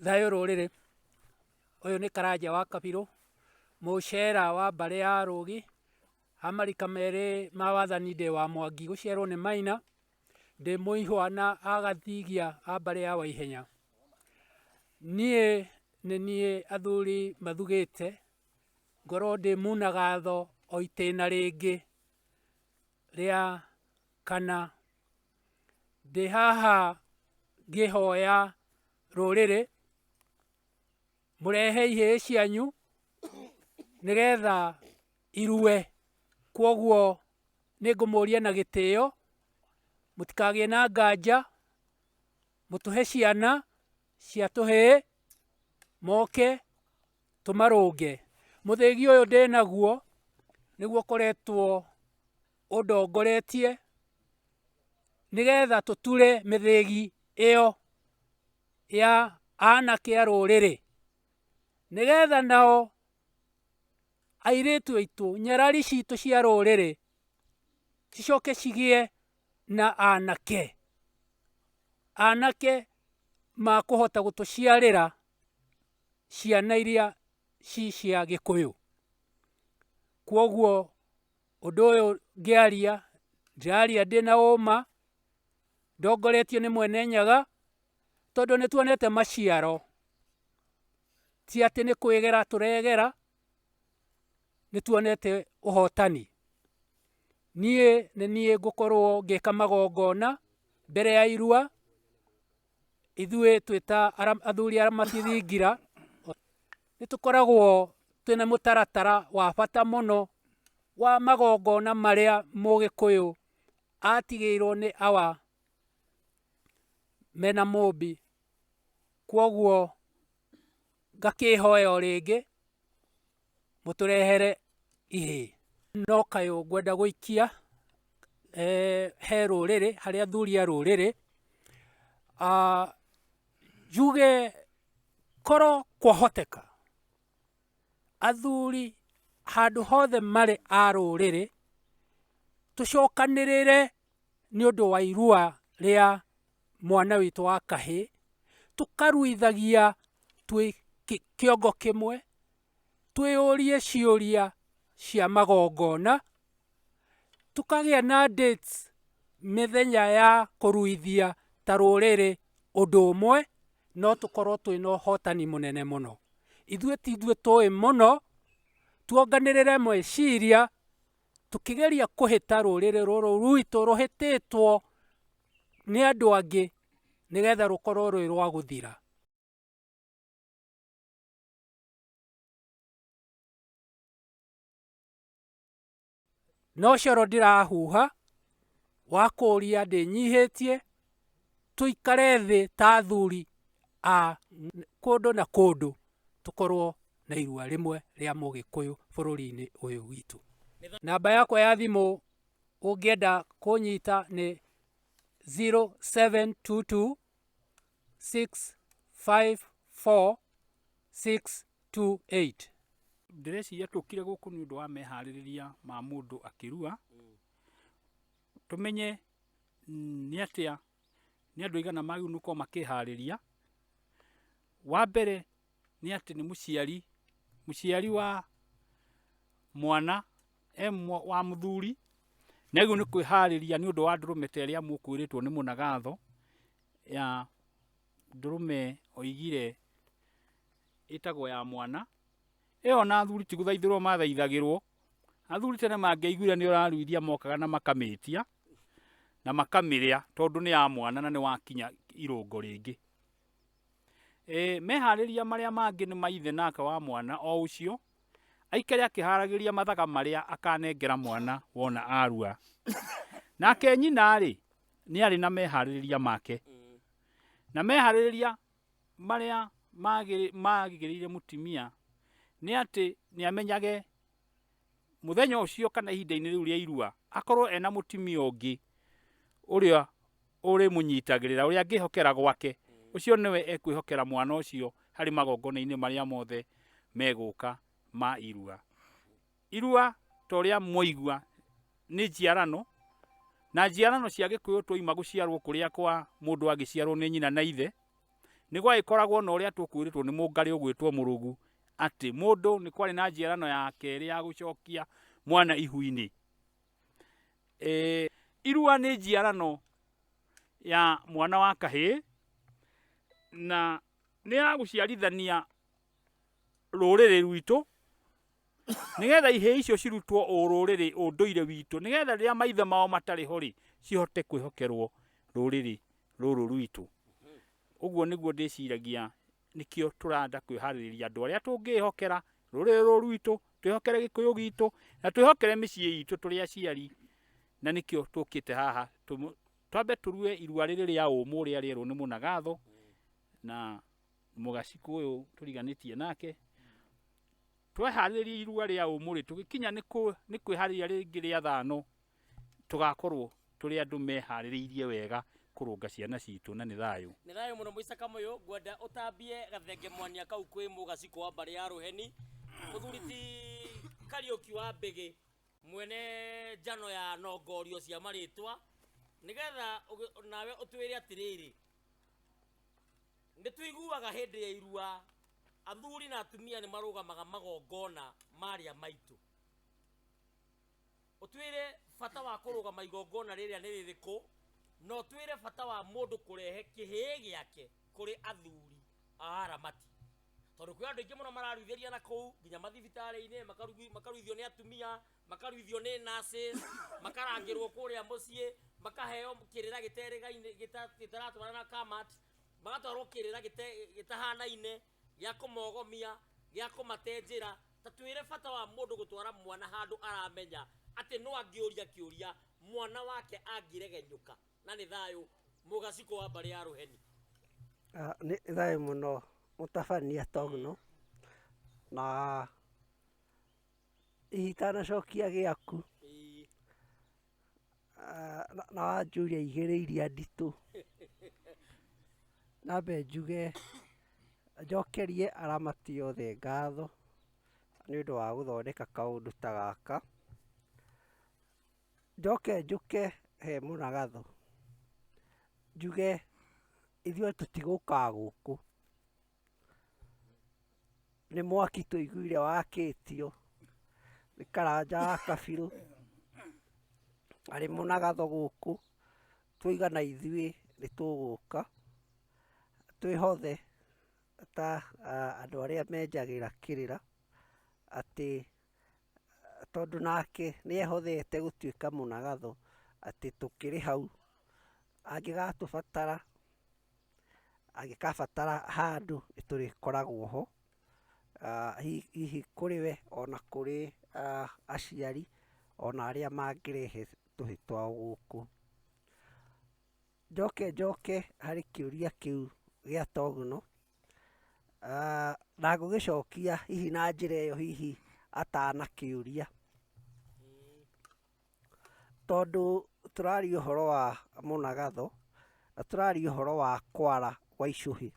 Thayũ rũrĩrĩ, ũyũ nĩ Karanja wa Kabirũ, mũcera wa mbarĩ ya Rũgi, a marika merĩ ma wathani ndĩ wa Mwangi gũciarwo nĩ Maina, ndĩ mũihwa na agathigia a mbarĩ ya Waihenya. Niĩ nĩ niĩ athuri mathugĩte ngorwo ndĩ muna gatho o itĩna rĩngĩ rĩa kana. Ndĩ haha ngĩhoya rũrĩrĩ mũrehe ihĩĩ cianyu nĩgetha irue. Kwoguo nĩ ngũmũria na gĩtĩo mũtikagĩe na nganja, mũtũhe ciana cia tũhĩĩ moke tũmarũnge. Mũthĩgi ũyũ ndĩnaguo nĩguo ũkoretwo ũndongoretie nĩgetha tũture mĩthĩgi ĩyo ya anake a rũrĩrĩ, nĩgetha nao airĩtu aitũ, nyarari citũ cia rũrĩrĩ cicoke cigĩe na anake, anake makũhota gũtũciarĩra ciana iria ci cia Gĩkũyũ. Kwoguo ũndũ ũyũ ngĩaria, ndĩraria ndĩna ũma, ndongoretio nĩ Mwene Nyaga, tondũ nĩ tuonete maciaro. Ti atĩ nĩ kwĩgera tũregera, nĩ tuonete ũhotani. Niĩ nĩ niĩ ngũkorwo ngĩka magongona mbere ya irua, ithuĩ twĩ ta athuri a matithingira, nĩ tũkoragwo twĩna mũtaratara wa bata mũno wa magongona marĩa mũgĩkũyũ atigĩirwo nĩ awa mena mũmbi. Kwoguo ngakĩhoya o rĩngĩ mũtũrehere ihĩĩ. No kayũ ngwenda gũikia he rũrĩrĩ, harĩ athuri a rũrĩrĩ, njuge korwo kwahoteka athuri handũ hothe marĩ a rũrĩrĩ, tũcokanĩrĩre nĩ ũndũ wa irua rĩa mwana witũ wa kahĩĩ, tũkaruithagia twĩ kĩongo kĩmwe, twĩyũrie ciũria cia magongona, tũkagĩa na dates mĩthenya ya kũruithia ta rũrĩrĩ ũndũ ũmwe, no tũkorwo twĩna ũhotani mũnene mũno. Ithuĩ ti ithuĩ tũĩ mũno, tuonganĩrĩre meciria tũkĩgeria kũhĩta rũrĩrĩ rũrũ rwitũ rũhĩtĩtwo nĩ andũ angĩ nĩgetha rũkorwo rwĩ rwa gũthira. No coro ndĩrahuha wa kũria ndĩnyihĩtie tũikare thĩ ta athuri a kũndũ na kũndũ tũkorwo na irua rĩmwe rĩa mũgĩkũyũ bũrũri-inĩ ũyũ witũ. Namba yakwa ya thimũ ũngĩenda kũnyita nĩ 0722 654 628. Ndĩreciria tũkire gũkũ nĩ ũndũ wa meharĩrĩria ma mũndũ akĩrua. Tũmenye nĩ atĩa, nĩ andũ aigana magĩrĩirwo nĩ gũkorwo makĩharĩria. Wa mbere nĩ atĩ nĩ mũciari, mũciari wa mwana e wa mũthuri, nĩ agĩrĩirwo nĩ kwĩharĩria nĩ ũndũ wa ndũrũme ta ĩrĩa mũkwĩrĩtwo nĩ Mũnagatho, ya ndũrũme oigire ĩtagwo ya mwana. Ĩyo ona athuri ti gũthaithĩrwo mathaithagĩrwo, athuri tene mangĩaiguire nĩ ũraruithia mokaga na makamĩtia na makamĩrĩa tondũ nĩ ya mwana na nĩ wakinya irũngo rĩngĩ. Meharĩria marĩa mangĩ nĩ ma ithe nake wa mwana o ũcio, aikare akĩharagĩria mathaga marĩa akanengera mwana wona arua. Nake nyina-rĩ, nĩ arĩ na meharĩrĩria make. Na meharĩrĩria marĩa magĩrĩire mũtumia nĩ atĩ nĩ amenyage mũthenya ũcio kana ihinda-inĩ rĩu rĩa irua akorwo ena mũtumia ũngĩ ũrĩa ũrĩmũnyitagĩrĩra, ũrĩa angĩhokera gwake, ũcio nĩwe ekwĩhokera mwana ũcio harĩ magongona-inĩ marĩa mothe megũka ma irua. Irua ta ũrĩa mwaigua nĩ njiarano, na njiarano cia Gĩkũyũ twaima gũciarwo kũrĩa kwa mũndũ agĩciarwo nĩ nyina na ithe, nĩ gwagĩkoragwo na ũrĩa tũkwĩrĩtwo nĩ mũngarĩ ũgwĩtwo Mũrũgu atĩ mũndũ nĩ kwarĩ na njiarano ya kerĩ ya gũcokia mwana ihu-inĩ. Irua nĩ njiarano ya mwana wa kahĩĩ na nĩ ya gũciarithania rũrĩrĩ rwitũ nĩgetha ihĩĩ icio cirutwo ũrũrĩrĩ ũndũire witũ nĩgetha rĩrĩa maithe mao matarĩ ho rĩ cihote kwĩhokerwo rũrĩrĩ rũrũ rwitũ. Ũguo nĩguo ndĩciragia nĩkĩo tũrenda kwĩharĩrĩria andũ arĩa tũngĩhokera rũrĩrĩ rũrũ rwitũ, twĩhokere gĩkũyũ gitũ na twĩhokere mĩciĩ itũ tũrĩ aciari na nĩkĩo tũkĩte haha twambe tũrue irua rĩrĩ rĩa ũmũ ũrĩa rĩerwo nĩ Mũnagatho na Mũgacikũ ũyũ tũriganĩtie nake. Tweharĩrĩria irua rĩa ũmũ rĩ, tũgĩkinya nĩ kwĩharĩria rĩngĩ rĩa thano, tũgakorwo tũrĩ andũ meharĩrĩirie wega kũrũnga ciana citũ na nĩ thayũ. Nĩ thayũ mũno Mũisa Kamũyũ, ngwenda ũtambie gathenge mwania kau kwĩ Mũgacikũ wa mbarĩ ya Rũheni, mũthuri ti Kariũki wa Mbĩgĩ, mwene njano ya nongorio cia marĩtwa, nĩgetha nawe ũtwĩre atĩrĩrĩ, Nĩ tũiguaga hĩndĩ ya irua athuri na atumia nĩ marũgamaga magongona marĩa maitũ. Ũtwĩre bata wa kũrũgama igongona rĩrĩa nĩ rĩrĩkũ, na ũtwĩre bata wa mũndũ kũrehe kĩhĩĩ gĩake kũrĩ athuri a aramati. Tondũ kwĩ andũ aingĩ mũno mararuithĩria na kũu nginya mathibitarĩ-inĩ, makaruithio nĩ atumia, makaruithio nĩ nurses, makarangĩrwo kũrĩa mũciĩ, makaheo kĩrĩra gĩterĩgaine gĩtaratwarana na kamat, magatwarwo kĩrĩra gĩtahanaine, gĩa kũmogomia, gĩa kũmate njĩra. Ta twĩre bata wa mũndũ gũtwara mwana handũ aramenya atĩ no angĩũria kĩũria mwana wake angĩregenyũka. Na nĩ thayũ Mũgacikũ wa mbarĩ ya Rũheni. Nĩ thayũ mũno mũtabania Togno, na hihi itanacokia gĩaku, na wanjũria igĩrĩ iria nditũ, nyambe njuge njokerie aramati othe ngatho nĩ ũndũ wa gũthondeka kaũndũ ta gaka. Njoke njũke he Mũragatho, njuge ithuĩ tũtigũkaga gũkũ. Nĩ mwaki tũiguire wakĩtio nĩ Karanja wa Kabirũ, arĩ Mũnagatho gũkũ, twauga na ithuĩ nĩ tũgũka, twĩhothe ta andũ arĩa menjagĩra kĩrĩra, atĩ tondũ nake nĩ ehothete gũtuĩka Mũnagatho, atĩ tũkĩrĩ hau, angĩgatũbatara angĩkabatara handũ nĩ tũrĩkoragwo ho, hihi kũrĩ we ona kũrĩ aciari ona arĩa mangĩrehe tũhĩ twao gũkũ. Njoke njoke harĩ kĩũria kĩu gĩa Togno, na ngũgĩcokia hihi na njĩra ĩyo hihi atanakĩũria. Tondũ tũraria ũhoro wa mũnagatho, na tũraria ũhoro wa kwara wa icũhĩ.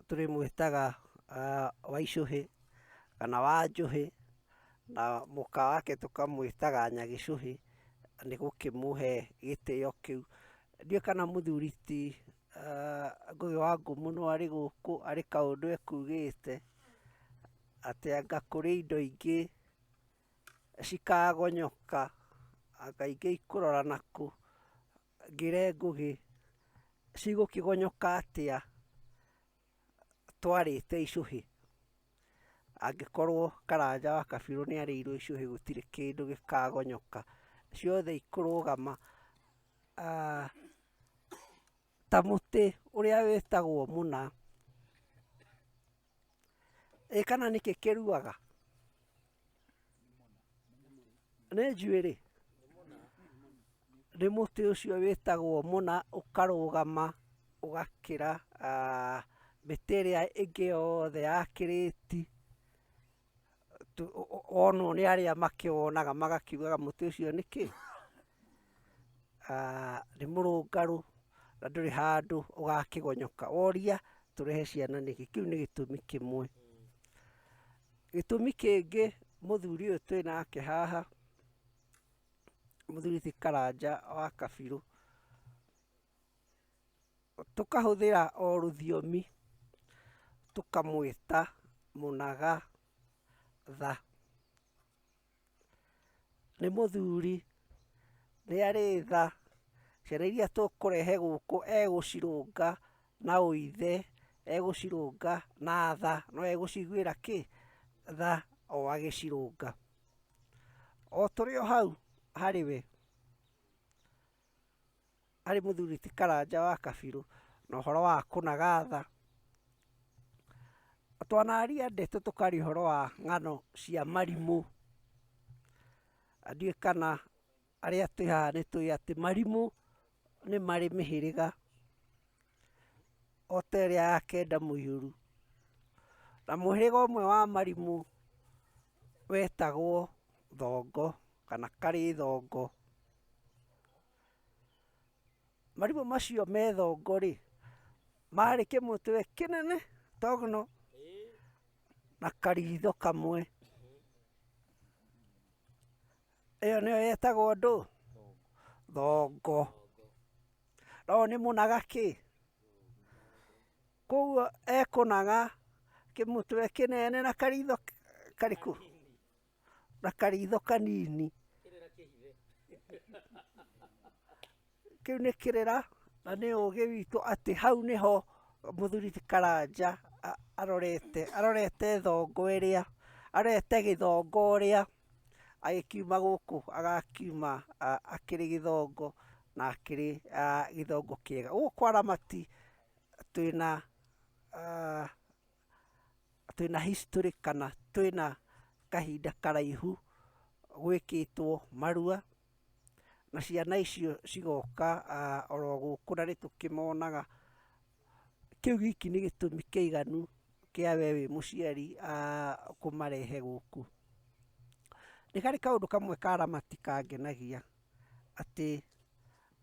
Tũrĩmwĩtaga wa icũhĩ kana wa njũhĩ, na mũka wake tũkamwĩtaga nyagĩcũhĩ. Nĩ gũkĩmũhe gĩtĩo kĩu. Ndiũĩ kana mũthuri ti Ngũgĩ wa Ngũmũ no arĩ gũkũ arĩ kaũndũ ekugĩte, atĩ anga kũrĩ indo ingĩ cikagonyoka, anga ingĩ ikũrora nakũ, ngĩre Ngũgĩ cigũkĩgonyoka atĩa twarĩte icũhĩ? Angĩkorwo Karanja wa Kabirũ nĩ arĩirwo icũhĩ gũtirĩ kĩndũ gĩkagonyoka, ciothe ikũrũgama ta mũtĩ ũrĩa wĩtagwo mũna. Ĩ kana nĩkĩ kĩruaga? Nĩ njuĩrĩ? Nĩ mũtĩ ũcio wĩtagwo mũna ũkarũgama ũgakĩra mĩtĩ ĩrĩa ĩngĩ yothe ya kĩrĩti, wonwo nĩ arĩa makĩwonaga magakiugaga mũtĩ ũcio nĩ kĩ? Nĩ mũrũngarũ na ndũrĩ handũ ũgakĩgonyoka. Woria tũrehe ciana nĩkĩ? Kĩu nĩ gĩtũmi kĩmwe. Gĩtũmi kĩngĩ mũthuri ũyũ twĩ nake haha, mũthuri ti Karanja wa Kabirũ, tũkahũthĩra o rũthiomi tũkamwĩta mũnaga tha. Nĩ mũthuri, nĩ arĩ tha, ciana iria tũkũrehe gũkũ egũcirũnga na ũithe, egũcirũnga na tha, no egũciguĩra kĩ? Tha o agĩcirũnga. O tũrĩ o hau harĩ we, harĩ mũthuri ti Karanja wa Kabirũ, na ũhoro wa kũnaga tha, twanaria ndeto tũkaria ũhoro wa ng'ano cia marimũ, na ndiũĩ kana arĩa twĩ haha nĩ tũĩ atĩ marimũ nĩ marĩ mĩhĩrĩga o ta ĩrĩa ya Kenda Mũiyũru, na mũhĩrĩga ũmwe wa marimũ wetagwo Thongo kana Karĩthongo. Marigũ macio me thongo rĩ, marĩ kĩmũtwe kĩnene togno na karitho kamwe. Ĩyo nĩyo yetagwo ndũ? Thongo. No nĩ mũnaga kĩ? Koguo ekũnaga kĩmũtwe kĩnene na karitho karĩkũ? Na karitho kanini. Kĩu nĩ kĩrĩra na nĩ ũgĩ witũ atĩ hau nĩho mũthuri ti Karanja arorete, arorete thongo ĩrĩa, arorete gĩthongo ũrĩa agĩkiuma gũkũ agakiuma akĩrĩ gĩthongo na akĩrĩ gĩthongo kĩega. Gũkũ kwa Ramati twĩna twĩna history kana twĩna kahinda karaihu gwĩkĩtwo marua, na ciana icio cigoka oro gũkũ na nĩ tũkĩmonaga. Kĩu giki nĩ gĩtũmi kĩiganu kĩa we wĩ mũciari kũmarehe gũkũ. Nĩ harĩ kaũndũ kamwe ka Ramati kangenagia, atĩ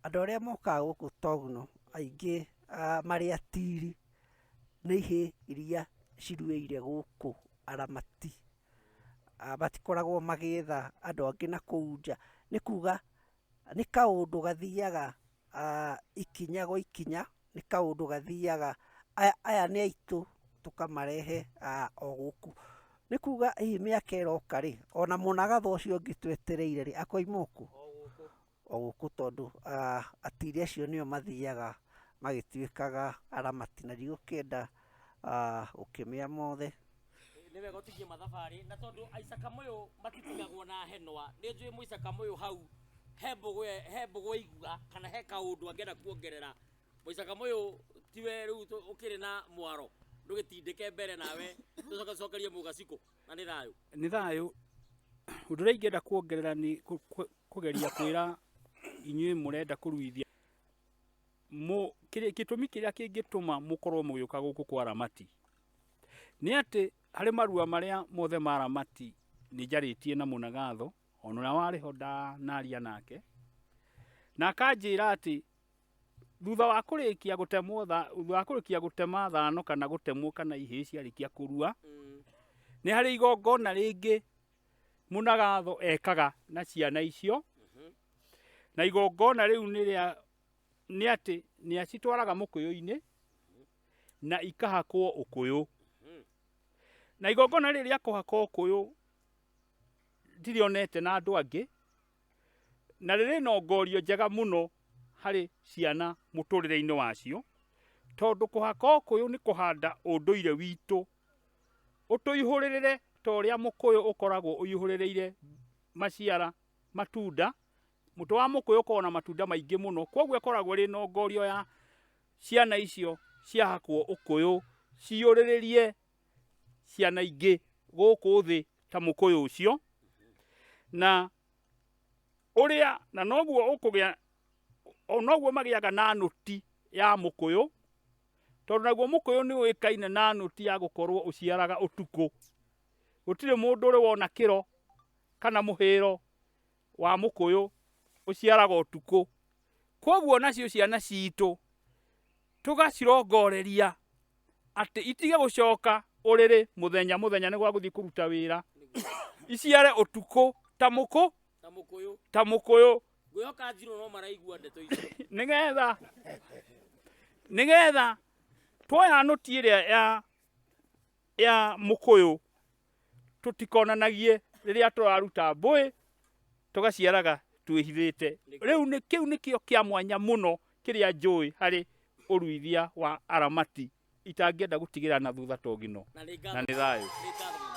andũ arĩa mokaga gũkũ Togno aingĩ marĩ atiri nĩ ihĩĩ iria ciruĩire gũkũ Aramati. Matikoragwo magĩetha andũ angĩ nakũu nja. Nĩ kuga nĩ kaũndũ gathiaga ikinya gwa ikinya, nĩ kaũndũ gathiaga aya nĩ aitũ tũkamarehe o gũkũ. Nĩ kuga hihi mĩaka ĩroka rĩ, ona mũnagatha ũcio ũngĩ twetereire rĩ, akoima o kũ? O gũkũ tondũ atiri acio nĩo mathiaga magĩtuĩkaga aramati na ndigũkĩenda gũkĩmĩa mothe. Nĩ wega ũtigie mathabarĩ na tondũ Isaac Kamũyũ matitigagwo na henwa nĩ njũĩ mũica Kamũyũ hau he mbũgũ he mbũgũ aigua kana he kaũndũ angĩenda kuongerera. Mũica Kamũyũ tiwe rĩu ũkĩrĩ na mwaro ndũgĩtindĩke mbere nawe tũcoke tũcokerie mũgacikũ na nĩ thayũ. Nĩ thayũ. Ũndũ ũrĩa ingĩenda kuongerera nĩ kũgeria kwĩra inyuĩ mũrenda kũruithia gĩtũmi kĩrĩa kĩngĩtũma mũkorwo mũgĩũka gũkũ kwa Ramati nĩ atĩ harĩ marua marĩa mothe ma Ramati nĩ njarĩtie na Mũnagatho ona ũrĩa warĩ ho ndanaria nake na akanjĩra atĩ thutha wa kũrĩkia gũtemwo thutha wa kũrĩkia gũtema thano kana gũtemwo kana ihĩĩ ciarĩkia kũrua nĩ harĩ igongona rĩngĩ Mũnagatho ekaga na ciana icio. Na igongona rĩu nĩ rĩa nĩ atĩ nĩ acitwaraga mũkũyũ-inĩ na ikahakwo ũkũyũ. Na igongona rĩrĩ rĩa kũhakwo ũkũyũ ndirionete na andũ angĩ, na rĩrĩ na ngorio njega mũno harĩ ciana mũtũrĩre-inĩ wacio, tondũ kũhaka ũkũyũ nĩ kũhanda ũndũire witũ ũtũihũrĩrĩre ta ũrĩa mũkũyũ ũkoragwo ũihũrĩrĩire maciara matunda. Mũtĩ wa mũkũyũ ũkoragwo na matunda maingĩ mũno, koguo ĩkoragwo ĩrĩ nongorio ya ciana icio ciahakwo ũkũyũ ciyũrĩrĩrie ciana ingĩ gũkũ thĩ ta mũkũyũ ũcio. Na ũrĩa na noguo ũkũgĩa, noguo magĩaga na nũti ya mũkũyũ, tondũ naguo mũkũyũ nĩ ũĩkaine na nũti ya gũkorwo ũciaraga ũtukũ. Gũtirĩ mũndũ ũrĩ wona kĩro kana mũhĩro wa mũkũyũ ũciaraga ũtukũ. Koguo nacio ciana citũ tũgacirongoreria atĩ itige gũcoka ũrĩrĩ mũthenya mũthenya nĩ gwa gũthiĩ kũruta wĩra, iciare ũtukũ ta mũkũ Ta mũkũyũ. Ta mũkũyũ. Ngwĩhoka Njirũ no maraigua ndeto icio. Nĩgetha tuoya nũti ĩrĩa ya mũkũyũ tũtikonanagie rĩrĩa tũraruta mbũĩ tũgaciaraga twĩhithĩte. Rĩu nĩ kĩu nĩkĩo kĩa mwanya mũno kĩrĩa njũĩ harĩ ũruithia wa aramati itangĩenda gũtigĩra na thutha tongino. Na nĩ Na nĩ thayũ. Nĩ ngatho.